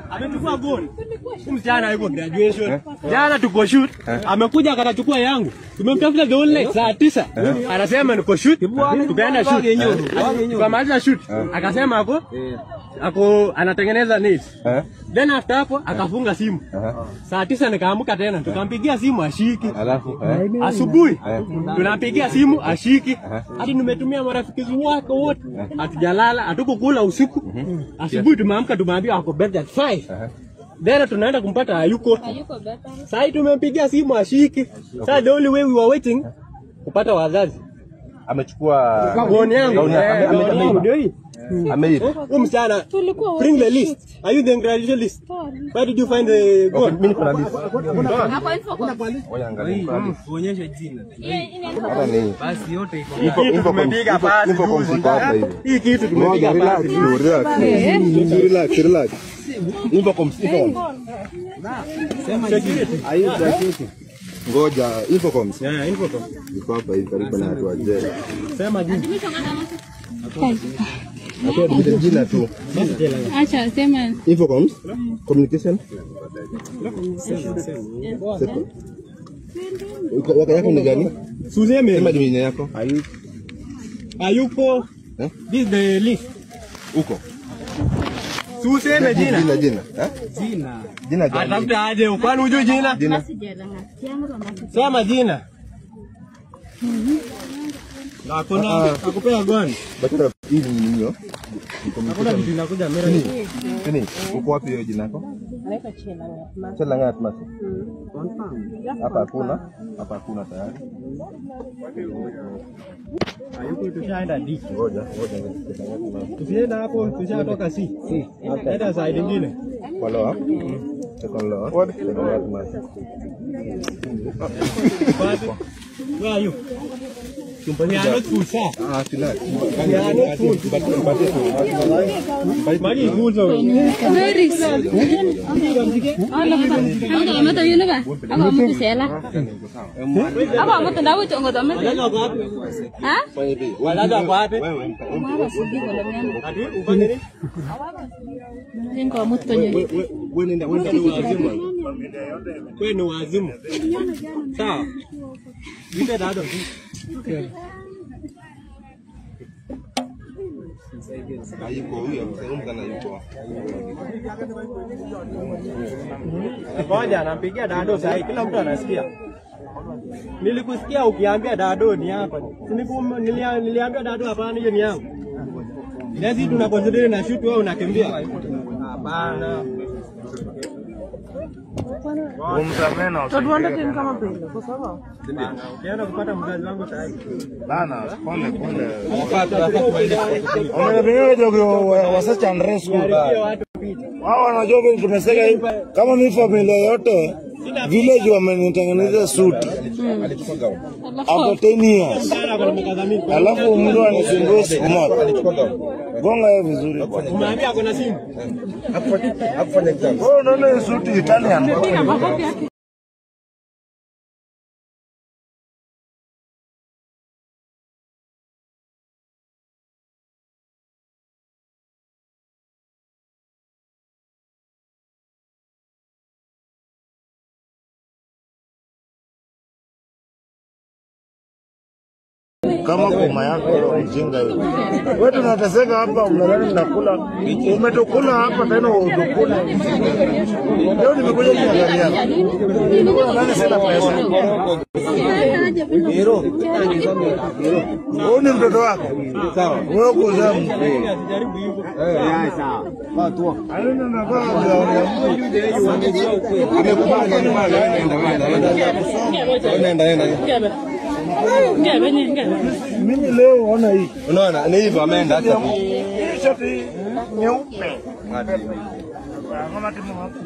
Amechukua goal. Msichana yuko graduation. Jana tuko shoot. Amekuja akachukua yangu. Tumemtafuta the whole night saa 9. Anasema niko shoot. Tukaenda shoot. Tukamaliza shoot. Akasema ako anatengeneza nails. Then after hapo akafunga simu. Saa 9 nikaamka tena tukampigia simu ashiki. Alafu asubuhi tunampigia simu ashiki. Hadi nimetumia marafiki wake wote. Hatujalala, hatukukula usiku. Asubuhi tumeamka tumeambiwa ako bed at 5. Then tunaenda kumpata hayuko. Sasa tumempigia simu ashiki. Sasa the only way we were waiting kupata wazazi. Amechukua gown yangu. Ndio hii. Ameiba. Huyu msichana, bring the list. Are you the graduation list? Where did you find the gown? Mimi niko na list. Ngoja angalia. Uonyeshe jina. Basi yote iko. Tumepiga pasi. Hii kitu tumepiga pasi. Relax, relax. Infocom. Sema jina. Ngoja, Infocom. Yeah, Infocom. Iko hapa hivi karibu na watu wa jela. Sema jina. Hapo jina tu. Acha sema. Infocom communication. Sema. Yako ni gani? Suzeme. Sema jina yako. Hayuko. This is the list. Uko. Suseme jina. Jina. Eh? Jina. Jina gani? Atafuta aje? Kwani hujui jina? Jina. Sema jina. Na kuna akupea gani? Bakara hii ni nini? Hakuna kitu inakuja mbele. Nini? Uko wapi hiyo jina yako? Anaitwa Chelangat. Chelangat Masi. Hapa hakuna. Hapa hakuna tayari. Hayuko tushaenda D. Ngoja. Tusienda hapo tushatoka C. Nenda side nyingine. Follow up. Second law. Chelangat Masi. Where are you? We are not full, sir. Ah, relax. We are not full. Magi full sir. Very. Amo to yun ba? Amo mo sela. Amo mo ndawo chongo to mete. Ha? Wala kwa wapi? Ngo muto nyo. Wewe nenda wazimu. Wewe ni wazimu. Sawa. Nipe dado. Hayuko huyo, mzungumza yuko. Ngoja nampigia dado sasa, kila mtu anasikia. Nilikusikia ukiambia dado ni hapa. Niliambia dado hapana, hiyo ni yangu. Sisi tunaconsider na shoot wewe unakimbia. Hapana. Ukienda kupata mzazi wangu sasa. Bana, pole pole. Wa search and rescue. Wao wanajua vile tumeseka hivi. Kama mimi familia yote village wamenitengeneza suti. After 10 years. Alafu mtu anasumbua siku moja. Gonga yeye vizuri. Umeambia ako na simu. Hakufanya exam. Wewe unaona suti Italian. Kama koma yako mjinga hiyo. Wewe tunateseka hapa, unadhani mnakula. Umetukula hapa tena utukula. Leo nimekuja kuangalia. Unadhani sina pesa. Wewe ni mtoto wako. Sawa. Wewe uko zamu. Jaribu hivyo. Eh, sawa. Watu. Alina na baba. Amekubali nenda nenda. Mimi leo ona hii. Unaona ni hivyo ameenda hata. Hii shati nyeupe. Ngoma timu hapo.